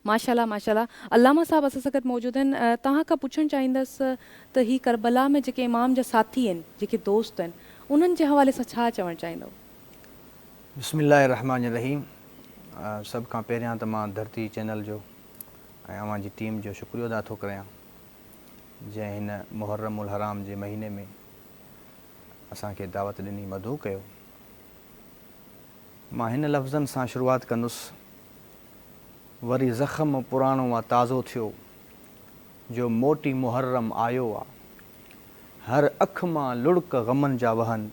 ماشاءالله ماشاءالله علامه صاحب اسان سان گڏ موجود آهن توهان کان پڇڻ چاهيندس ته هي ڪربلا ۾ جيڪي امام جا ساٿي آهن جيڪي دوست آهن انهن جي حوالي سان ڇا چوڻ چاهيندؤ؟ بسم الله الرحمٰن الرحيم سڀ کان پهريان ته مان ڌرتي چينل جو ۽ اوهان جي ٽيم جو شڪريو ادا ٿو ڪريان جنهن هن محرم الحرام جي مهيني ۾ اسان کي دعوت ڏني مدعو ڪيو. مان هن لفظن سان شروعات ڪندس، وري زخم پراڻو آ تازو ٿيو، جو موٽي محرم آيو آ. هر اک مان لڙڪ غمن جا وهن،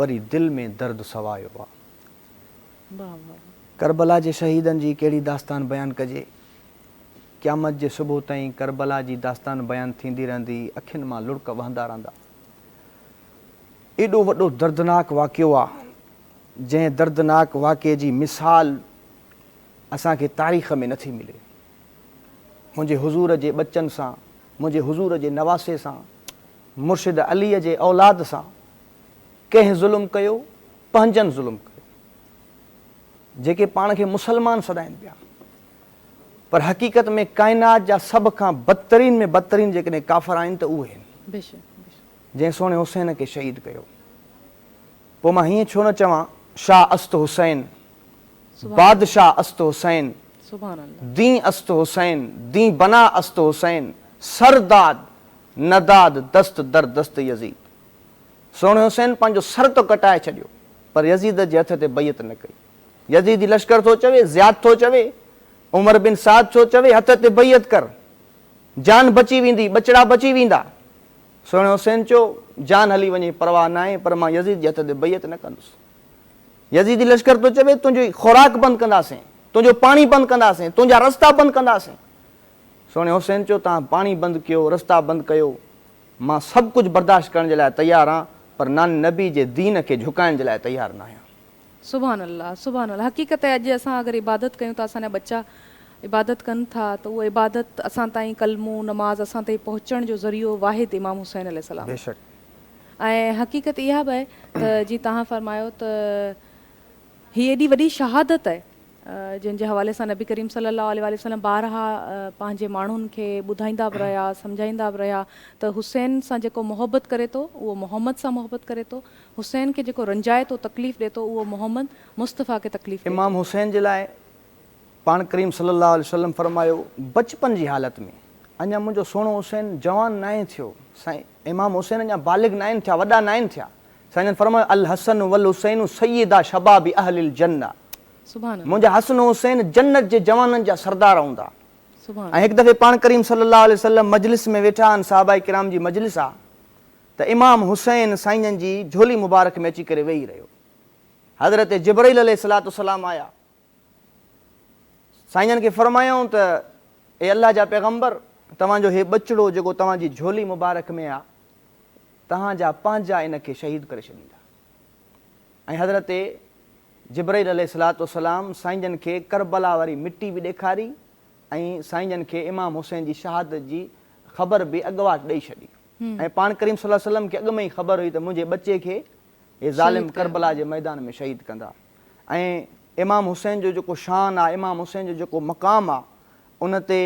وري دل ۾ درد سوايو آ. ڪربلا جي شهيدن جي ڪهڙي داستان بيان ڪجي؟ قيامت جي صبح تائين ڪربلا جي داستان بيان ٿيندي رهندي، اکين مان لڙڪ وهندا رهندا. ايڏو وڏو دردناڪ واقعو آ، جنهن دردناڪ واقعي جي مثال اسان کي تاريخ ۾ نٿي ملي. منهنجي حضور جي ٻچن سان، منهنجي حضور جي نواسي سان، مرشد عليء جي اولاد سان ڪنهن ظلم ڪيو؟ پنهنجن ظلم ڪيو، جيڪي پاڻ کي مسلمان سڏائين پيا. پر حقيقت ۾ ڪائنات جا سڀ کان بدترين ۾ بدترين جيڪڏهن ڪافر آهن ته اهي آهن. جنهن سهڻي حسين کي شهيد ڪيو. پوء مان هيئن ڇو نه چوان، شاهه است حسين، بادشاهه است حسين، دين است حسين، دين بنا است حسين، سر داد، نداد دست در دست يزيد. سهڻي حسين پنهنجو سر ته ڪٽائي ڇڏيو، پر يزيد جي هٿ تي بيعت نه ڪئي. يزيدي لشڪر ٿو چوي، زياد ٿو چوي، عمر بن سعد ٿو چوي، هٿ تي بيعت ڪر، جان بچي ويندي، ٻچڙا بچي ويندا. سهڻي حسين چيو، جان هلي وڃي پرواهه ناهي، پر مان يزيد جي هٿ تي بيعت نه ڪندس. يزيدي لشڪر ٿو چوي، تنهنجي خوراڪ بند ڪنداسين، تنهنجو پاڻي بند ڪنداسين، تنهنجا رستا بند ڪنداسين. سهڻي حسين چيو، توهان پاڻي بند ڪيو، رستا بند ڪيو، مان سڀ ڪجهه برداشت ڪرڻ جي لاء تيار آهيان، پر ناني نبي جي دين کي جهڪائڻ جي لاء تيار ناهيان. سبحان الله سبحان الله حقيقت اڄ اسان اگر عبادت ڪيون ٿا اسان جا ٻچا عبادت ڪن ٿا ته اها عبادت اسان تائين ڪلمو نماز اسان تائين پهچڻ جو ذريعو واحد امام حسين عليه السلام بيشڪ. ۽ حقيقت اها به آهي ته جيئن توهان فرمايو ته هي ايڏي وڏي شهادت آهي جنهن جي حوالي سان نبي ڪريم صلي الله عليه واٰله وسلم بارها پنهنجي ماڻهن کي ٻڌائيندا به رهيا سمجهائيندا به رهيا ته حسين سان جيڪو محبت ڪري ٿو اهو محمد سان محبت ڪري ٿو حسين کي جيڪو رنجائي ٿو تڪليف ڏي ٿو اهو محمد مصطفيٰ کي تڪليف ڏي ٿو. امام حسين جي لاء پاڻ ڪريم صلي الله عليه وسلم فرمايو بچپن جي حالت ۾ اڃا منهنجو سهڻو حسين جوان ناهي ٿيو سائين امام حسين اڃا بالغ ناهن ٿيا وڏا ناهن ٿيا سائين جن فرمايو الحسن والحسين سيدا شباب اهل الجنه منهنجا حسن و حسين جنت جي جوانن جا سردار هوندا. ۽ هڪ دفعي پاڻ ڪريم صلي الله عليه وسلم مجلس ۾ ويٺا آهن صحابه ڪرام جي مجلس آ ته امام حسين سائين جن جي جهولي مبارڪ ۾ اچي ڪري ويهي رهيو. حضرت جبرئيل عليه الصلوة والسلام آيا سائين جن کي فرمايائون ته اي الله جا پيغمبر توهان جو هي ٻچڙو جيڪو توهان جي جهولي مبارڪ ۾ آ توهان جا پنهنجا ان کي شهيد ڪري ڇڏيندا. ۽ حضرت جبرئيل عليه الصلوة والسلام سائين جن کي ڪربلا واري مٽي به ڏيکاري ۽ سائين جن کي امام حسين جي شهادت جي خبر به اڳواٽ ڏئي ڇڏي ۽ پاڻ ڪريم صلي الله عليه وسلم کي اڳ ۾ ئي خبر هئي ته منهنجي ٻچي کي هي ظالم ڪربلا جي ميدان ۾ شهيد ڪندا ۽ امام حسين جو جيڪو شان آ امام حسين جو جيڪو مقام آ ان تي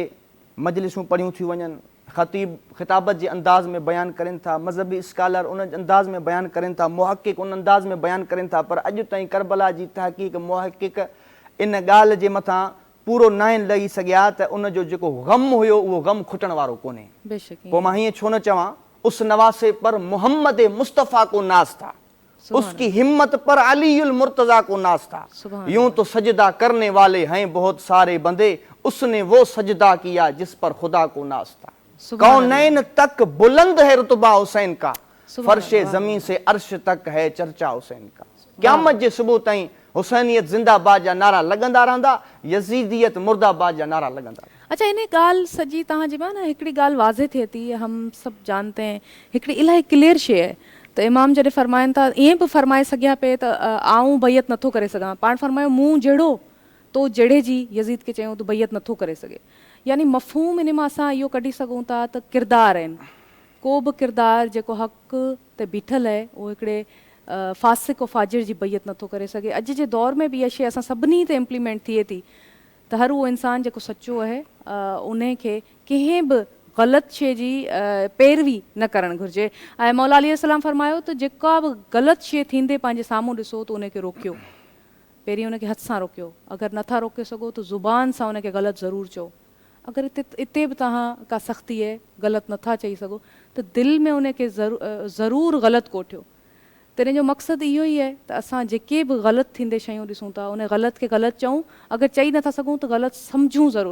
مجلسون پڙهيون ٿيون وڃن، خطيب خطابت جي انداز ۾ بيان ڪرين ٿا، مذهبي اسڪالر ان انداز ۾ بيان ڪرين ٿا، محقق ان انداز ۾ بيان ڪرين ٿا پر اڄ تائين ڪربلا جي تحقيق محقق ان ڳالهه جي مٿان پورو ناهن لهي سگهيا ته ان جو جيڪو غم هيو اهو غم کٽڻ وارو ڪونهي. پوء مان هيئن ڇو نه چوان اس نواسي پر محمد مصطفيٰ ڪو ناز ٿا. اس ڪي همت پر علي المرتضيٰ ڪو ناز ٿا يون تو سجده ڪرني والي هين بهت ساري بندي اس ني وو سجده ڪيا جس پر خدا ڪو ناز ٿا ڪونين تڪ بلند هي رتبه حسين ڪا فرش زمين سي عرش تڪ هي چرچا حسين ڪا قيامت جي صبح تائين حسينيت زنده باد جا نعرا لڳندا رهندا يزيديت مرده باد جا نعرا لڳندا رهندا. اڇا انهي ڳالهه سڄي توهان جي مان نه هڪڙي ڳالهه واضح ٿئي ٿي هم سب جانتي هين هڪڙي الاهي ڪليئر شي آهي ته امام جڏهن فرمائن ٿا ائين به فرمائي سگهيا پئي ته آئون بيعت نٿو ڪري سگهان پاڻ فرمايو مون جهڙو تو جهڙي جي يزيد کي چيائون ته بيعت نٿو ڪري سگهي يعني مفهوم انهي مان اسان اهو ڪڍي سگهون ٿا ته ڪردار آهن ڪو به ڪردار جيڪو حق تي بيٺل آهي اهو هڪڙي فاسق و فاجر جي بيعت نٿو ڪري سگهي اڄ جي دور ۾ به اها شي اسان سڀني تي امپليمينٽ ٿئي ٿي. ته هر اهو انسان جيڪو سچو آهي انهي کي ڪنهن به غلط شيء جي پيروي نه ڪرڻ گهرجي ۽ مولا عليه السلام فرمايو ته جيڪا به غلط شيء ٿيندي پنهنجي سامهون ڏسو ته انهي کي روڪيو. پهرين ان کي هٿ سان روڪيو، اگر نٿا روڪي سگهو ته زبان سان ان کي غلط ضرور چئو. اگر اتي اتي به توهان ڪا سختي اهي غلط نٿا چئي سگهو ته دل ۾ ان کي ضرور غلط ڪوٺيو. تنهن جو مقصد اهو ئي اهي ته اسان جيڪي به غلط ٿيندي شيون ڏسون ٿا ان غلط کي غلط چئون، اگر چئي نٿا سگهون ته غلط سمجهون ضرور.